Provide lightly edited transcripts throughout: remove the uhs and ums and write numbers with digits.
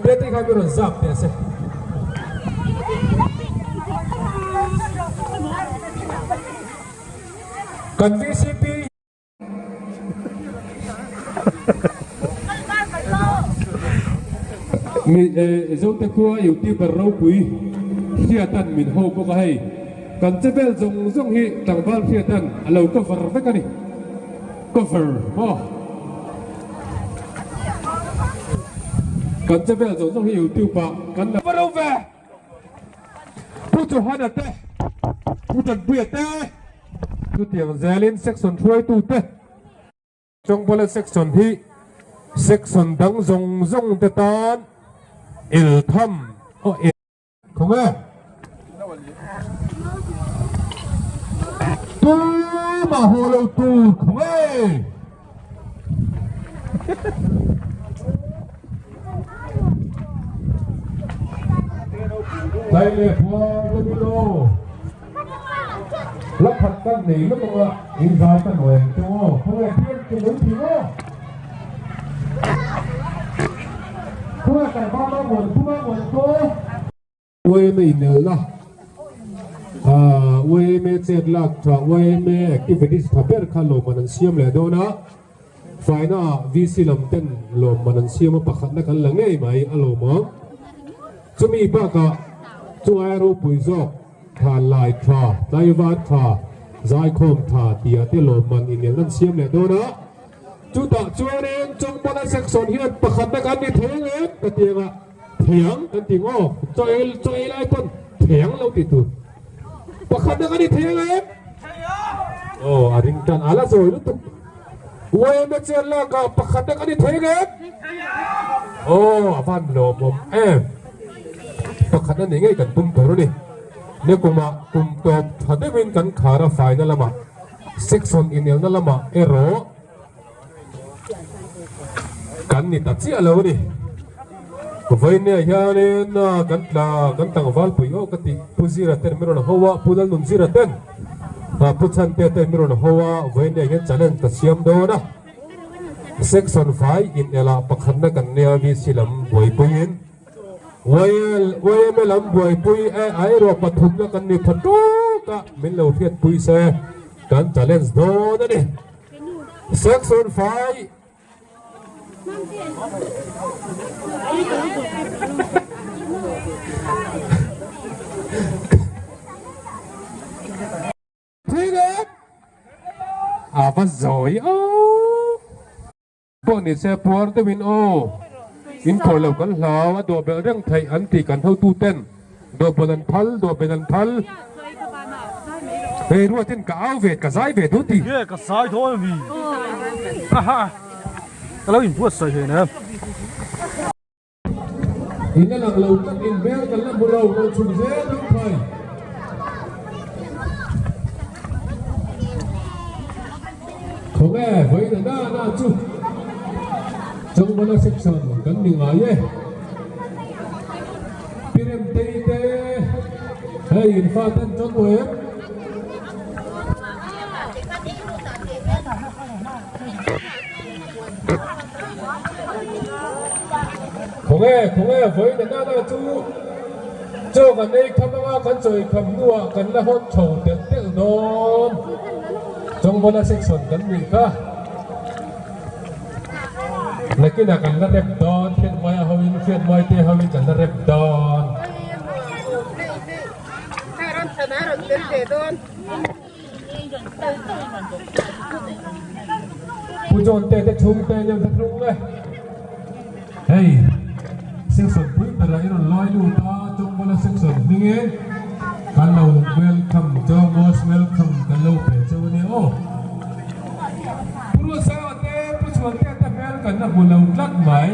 Tete kha mi rawn zap teh se. Kan VCP. Mi Zote khua youtuber ropui Hriatan min ho bawk a hei kan che vel zawng zawng hi tlangval Hriatan a lo cover vek a ni cover maw kan che vel zawng zawng hi youtube ah kan la ro ve Pu Johana te Pu Tanpuia te Chutiang zelin section hruaitute Chawngpawla section hi section dang zawng zawng te tan iltham aw il Khawng e. Tumah haw lo tur khawng e. Tlai leh puar te mi lo la khat kan nei lawk anga in zai ka nuai ang che aw khawnge thiam che mai thing aw khawnge kan ba ma muan pu ma muan ko YMA inelna YMA chet lak tha YMA activities tha ber kha lawmman an siam leh dawn a faina ah VC lam ten lawmman an siam a pakhatna kan la ngei mai a lawmawm chumi bakah chungai ropui zawk tha lai tha tlaivar tha zaikhawm tha tia te lawmman inelna an siam leh dawn a chutah chuanin Chawngpawla section hian pakhatna kan ni thei ang em ka ti anga. Theiang kan ti ngaw, chaw ei chaw ei lai pawn theiang lo ti tur. Pakhat na kan i thei ang em? Aw, a ring tan a la zawi lutuk. YMA chian lak ah pakhat na kan i thei ang em? Aw, a van lawmawm em. Pakhat na nih ngei kan tum tur a ni. Ni kumah kum tawp tha deuhin kan khar a faina lamah, section inelna lamah erawh Kan ni ta chiah lo a ni. Vawinia hianin kan tla kan tlangval pui awk a tih Pu Zira ten min rawn ho a, Pu Lalnun Zira ten Pu Chhante ten min rawn ho a, vawinia hian challenge ka siam dawn a. Section fai inelh ah pakhatna kan nia VC lam buaipuiin YMA lam buaipui e erawh pathumna kan ni pha tuk a, min lo hriatpui se kan challenge dawn a ni. Section 5 Thingem a va zawi o pawh ni se puar deuhin aw in phawrh lo kan hlau a dawh belh reng theih an tih kan hotu ten Dawhbel an phal, dawhbel an phal. Hei ruatin ka au ve, ka zai ve duh ti. Nge ka zai dawn a mi? Aha, ka lo inbuatsaih hle nen. In a lang lo tlat in hmel kan la hmu lo, lo chhun zel rawh phai. Khawnge vawiin a na na chu Chawngmana section kan ni ngai e. Pi Remtei te hei in fa tan chuan u em? Khawnge khawnge vawiin a na na chu chaw kan ei kham anga kan chawi kham hnuah kan la hawn chho telh telh dawn. Chawngmana section kan nih kha. Nakinah kan la rep dawn, Hriatmaia hoin, Hriatmaite hoin kan la rep dawn. Pu John te te chhungte an inhre hlung e. Hei, section pui berah i rawn lai lut a, Chawngmawla section hmingin kan lo welcome cheu, most welcome kan lo pe cheu a nia aw. Pu Ruatsanga te, Pu Chhuantea te hmel kan la hmu lo tlat mai.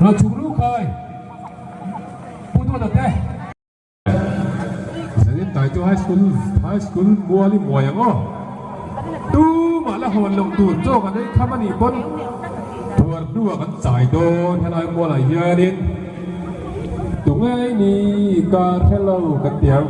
Rawchhuk lu khai, Pu Dawna te. Zanin tai chu high school high school mual i muai ang aw. Tumah la hawn loh tur chaw kan ei kham a nih pawn thuar hnuah kan chai dawn helai mualah hianin tunge ni ka hre lo kan ti ang.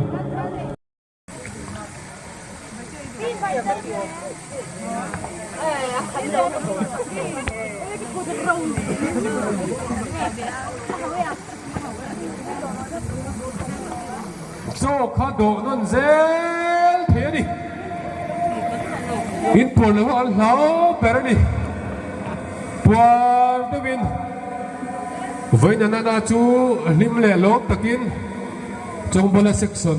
Chaw kha dawh nawn zel thei a ni. In puar lo an hlau ber a ni. Puar deuhin vawiin a nana chu hlim leh lawm takin Chawngbawla section.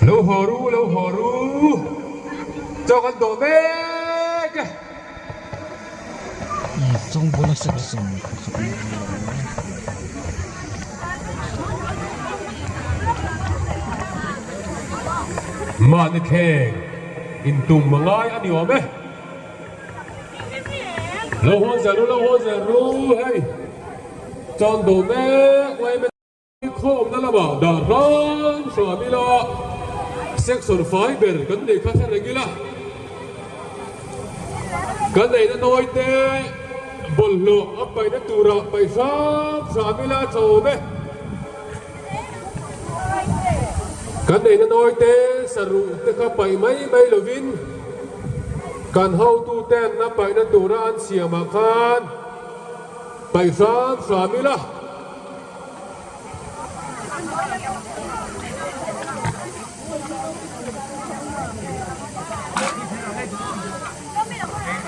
Lo haw ru, lo haw ru, chaw kan dawh mek e. Mahni thleng intum a ngai a ni awm e. Lo haw zel ru, lo haw zel ru, hei chaw an dawh mek mai e. Khawmna lamah dah hram hram ila, section fai ber kan neih kha hre reng ila, kan neihna nawi te bawlhhlawh a paihna turah paih hram hram ila tha awm e. Kan neihna nawi te saruh te kha paih mai mai lovin kan hotuten a paihna tura an siamah khan paih hram hram ila.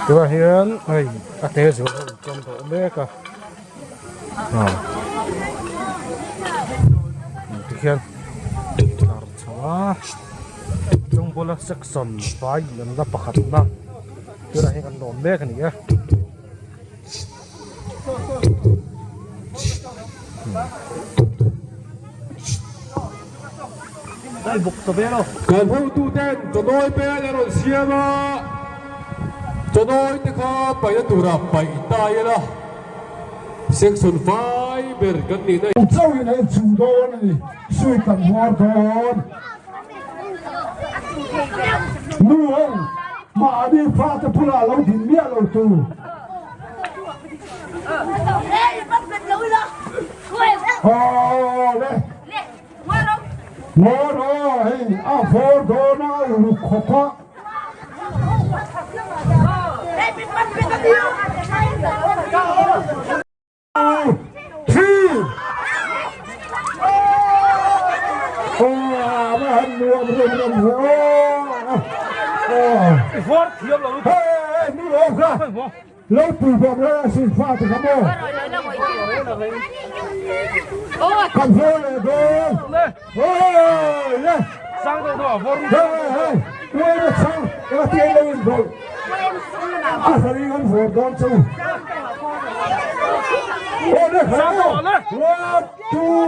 Tunah hian hei a te zual ho chuan tawh mek a ah tikhian tar chho a Chawngbawla section vai in an la pakhat na tunah hian kan lawm mek a ni e. Kan hotuten chawnawi peng a rawn siam a, chawnawi te kha paihna tura paih ta ila section fai ber kan nihna. Chauhin a inchung dawn a ni, sui kan huar dawn. Nu ho mahni fate bulah lo din miah lo tu. Awle. Ngawr aw hei a vawr dawn a uluk khawp a. Lo pui bawk la sin fa te kha maw kan haw leh dawn le hei hei chang eng a tiang lo in rawlh a hraring an vawr dawn chu One, two,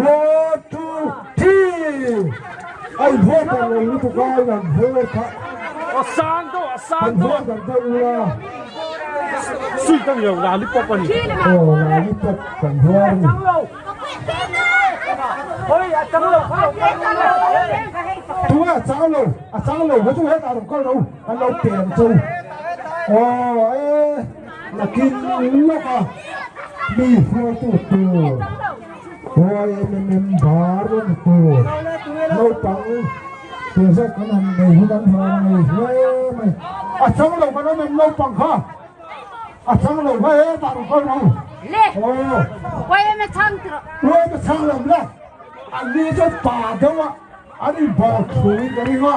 one, two, three. Ai vawr tak lo lutuk a in an vawr kha. An vawr tak deuh ula. Aw lollipop kan vawr ni. Tunge a chang lo a chang lo kha chu hetah rawn kal ro an lo pe ang chu aw e nakin lawk a mi hruaitu tur YMM bar a ni tur naupang tih zat kan han nei hi kan han nei hle mai a chang lo kan awm em naupang kha. A chang lo kha hetah rawn kal rawh u. Le. Aw. Uaim a chang ti rawh. Uaim a chang lo le. An ni chu pa deuh a an in bawr thu in ka ring a.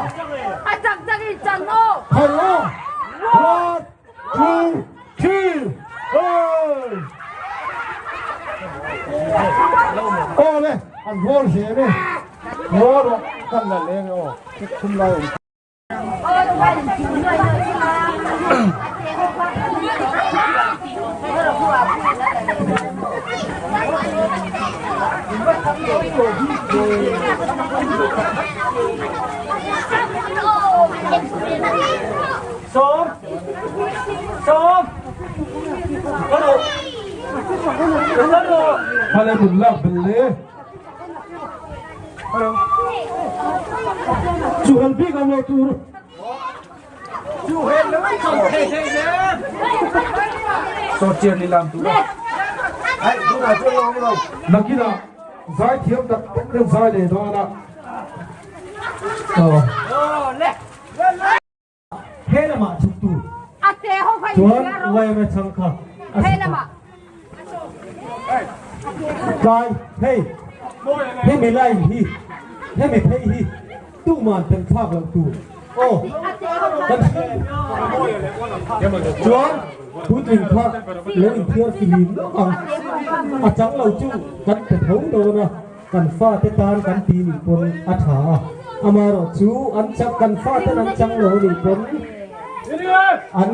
A tak tak in chang aw. Khai aw. One, two, three. Hey. Aw le, an bawr zel e. Ngaw rawh kan la leng e aw. Thum lai awm. Hale mun lak bel le. Chu hel bik ang lo tur. Nakinah zaithiam tak tak ten zai leh dawn a. He lamah chhuk tur chuan YMA chhang kha a chhuk a. Tlai hei hemi line hi hemi phei hi tuman kan thlak loh tur aw kan chuan puitling kha lo inthiar fihlim lawk ang a chang lo chu kan pe tho dawn a kan fate tan kan ti nih pawn a tha a amaherawh chu an chang kan faten an chang lo nih pawn an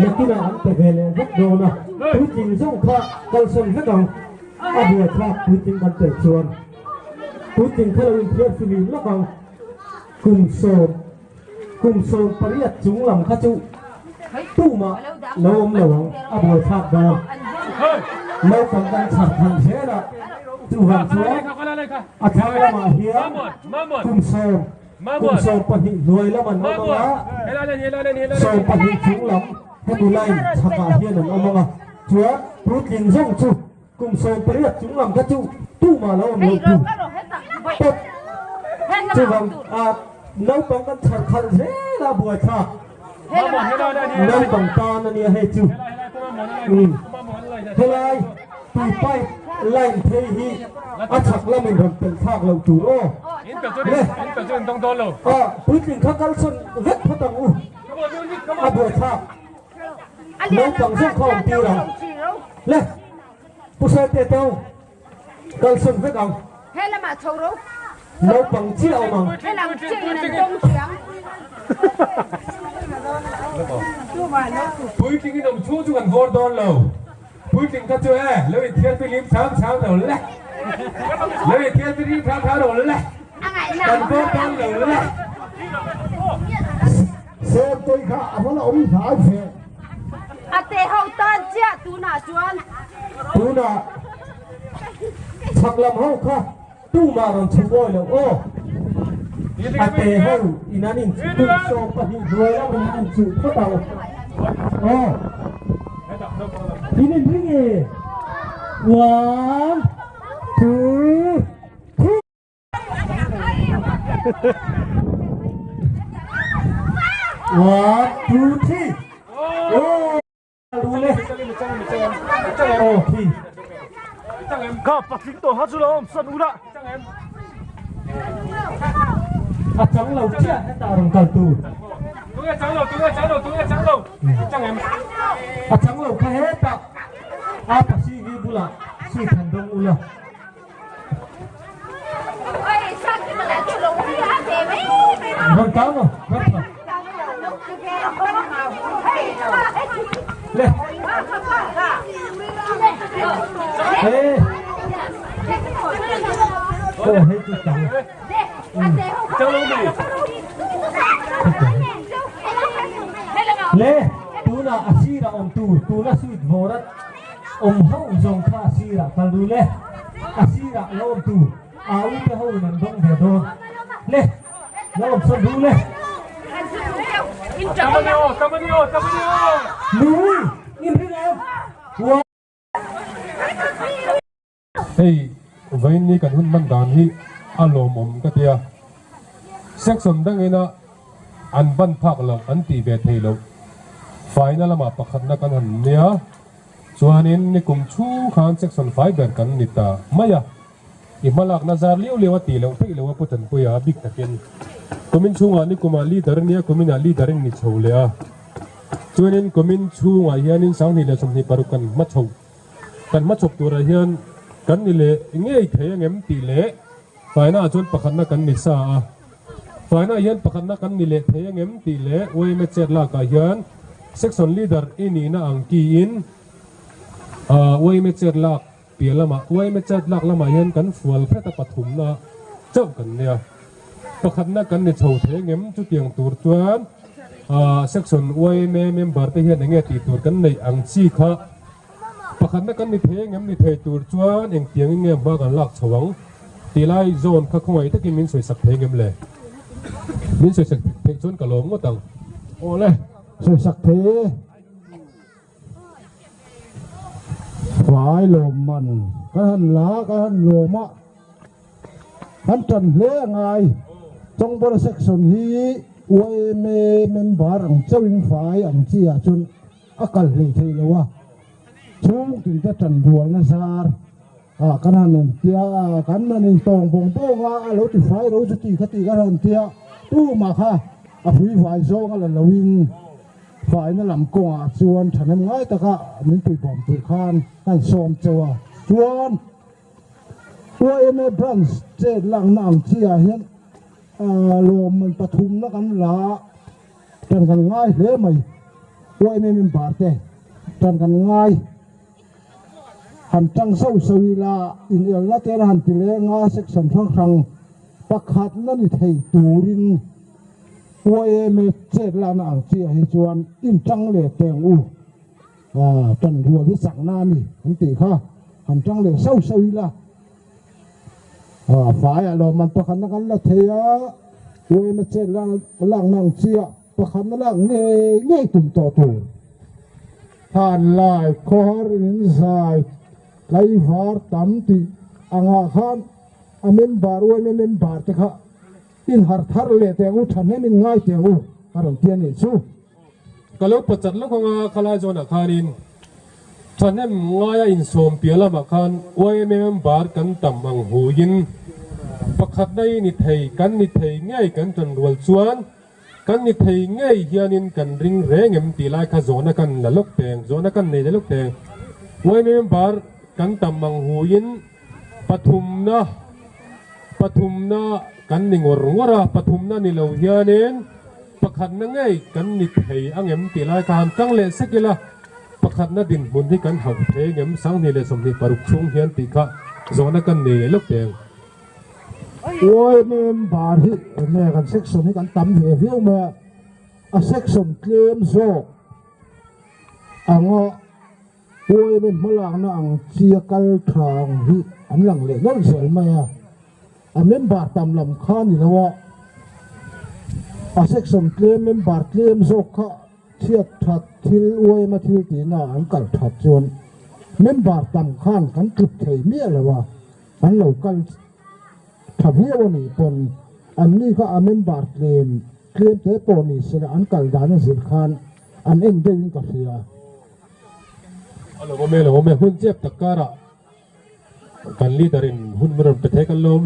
nakinah an pe ve leh vek dawn a puitling zawng kha kalsawn vek ang a buaithlak puitling kan tel chuan puitling kha lo inthiar fihlim lawk ang kum sawm kum 18 chung lam kha chu tumah lo awm lo ang a buaithlak dawn naupang kan chhar khalh zel a chuvang chuan a thlang lamah hian kum sawm kum 12 hnuai lam an awm ang a 12 chung lam hemi line chhakah hian an awm ang a chuan puitling zawng chu Kum 18 chung lam kha chu tumah lo awm lo tu tawp chuvang a naupang kan chhar khalh zel a buaithlak naupang tan ania hei chu um helai tui pipe line phei hi a chhak lamin rawn pelh thlak loh tur aw le a puitling kha kalsawn vek phawt ang u a buaithlak. Naupang zawk kha awm tir ang. Le, Pu Sente teu, kalsawn vek ang. Naupang chiah awm ang. Puitling in awm chhung chu kan vawr dawn lo. Puitling kha chu e, lo inthiar filim chang chang lo le. Lo inthiar filim chang chang lo le. Kan vawr dawn lo le. Sawmtei kha a va la awm hnai ve. A te ho tan chiah tunah chuan. Tunah chhak lam ho kha tumah rawn chhuk awi lo aw. A te ho in an in kum 12 hnuai lam in an inchuh phawt ang aw. In inring e. One, two, three. One, two, three. Oh, lule. Oh, three. Ka patling to ha chu lo awm san ula. A chang lo chiah heta rawn kal tur. A chang lo kha hetah a pasi vi bulah sui than dawng ula. Rawn tang maw? Rawn tang. Le. Ê. Ô, hei chu chang. Le, tuna a sira awm tur, tuna sweet vawrat Awm ho zawng kha a sirah kal dul e, a sirah lo awm tur a u te ho in an dawng ve dawn le, lo awm sawn dul e. Nui in ring em? Wa. Hei vawiin ni kan hun hman dan hi a lawmawm ka tia, section dangina an ban phak loh an tih ve thei loh faina lamah pakhatna kan han nia chuanin nikum chhung khan section fai ber kan ni ta mai a, i hmalakna zar liau liau a tih loh theih loh a Pu Tanpuia bik takin kumin chhungah nikumah leader nia kuminah leader in ni chho leh a, chuanin kumin chhungah hianin 2026 kan hma chho. Kan hmachhawp turah hian kan ni leh ngei thei angem tih leh faina ah chuan pakhatna kan ni sa a. Faina ah hian pakhatna kan ni leh thei angem tih leh yma chet lakah hian section leader i nihna ang kiin yma chet lak. Piah lamah yma chat lak lamah hian kan fual hret a pathumna chauh kan nia. Pakhatna kan ni chho thei ngem chutiang tur chuan section yma member te hian enge tih tur kan neih ang chi kha pakhatna kan ni thei ngem ni thei tur chuan engtiangin nge hma kan lak chho ang tih lai zawn kha khawngaih takin min sawisak thei ngem le? Min sawisak theih chuan ka lawm ngawt ang. Awle, sawisak thei e. Fai lawmman kan han la a, kan han lawm a, kan tan hle a ngai. Chawngbawla section hi yma member ang chauhin fai ang chi ah chuan a kal hlei thei lo a, chhungtin te tan rualna zar ah kan han en tia a, kan han intawng bawng bawng a, a lo ti fai ro chu ti kha ti kan han tia, tumah kha a hrui vai zawng a la loin. Faina lam kawngah chuan thahnem ngai taka min puibawm tur khan kan sawm cheu a, chuan yma branch chet lakna ang chi ah hian lawmman pathumna kan la a, tan kan ngai hle mai, yma member te tan kan ngai han tang sauh sauh ila inelna te han ti leng a section hrang hrang pakhatna ni thei turin. Yma chet lana ang chiah hi chuan in tang leh teng u, tan rual hi chakna a ni an tih kha han tang leh sauh sauh ila, faiah lawmman pakhatna kan la thei a, yma chet lakna ang chiah pakhatna lak ngei ngei tum tawh tur. Hmanlai khawhar in zai tlaivar tam tih angah khan a member yma member te kha In har thar leh teh ang u, thahnem in ngai teh ang u, a rawn ti a nih chu. Ka lo pachat lawk anga khalai zawnah khanin thahnem ngaia insawm piah lamah khan yma bar kan tam ang huin pakhatna i ni thei, kan ni thei ngei kan tanrual chuan kan ni thei ngei hianin kan ring reng em tih lai kha zawhna kan la lawk teng, zawhna kan nei la lawk teng. Yma bar kan tam ang huin pathumna. Pathumna kan ni ngawr ngawr a, pathumna ni lo hianin pakhatna ngei kan ni thei angem tih lai kha han tang leh sek ila, pakhatna dinhmun hi kan hauh thei angem 2026 chhung hian tih kha zawhna kan nei leh lawk teng. Uai member hi enge kan section hi kan tam ve viau mai a, a section tlem zawk anga Uaime hmalakna ang chi a kal tha ang hi an lang leh nawlh zel mai a, a member tam lam kha ni lo a, a section tlem member tlem zawk kha chhiat that thil uaima thil tihna an kal that chuan member tam khan kan tluk thei miah lo a, an lo kal tha viau a nih pawn anni kha a member tlem tlem te pawh ni sela an kal dan a zir khan an en deuhin ka hria. A lo awm e, a lo awm e. Hun chep tak karah kan leader in hun rawn pe thei kan lo awm.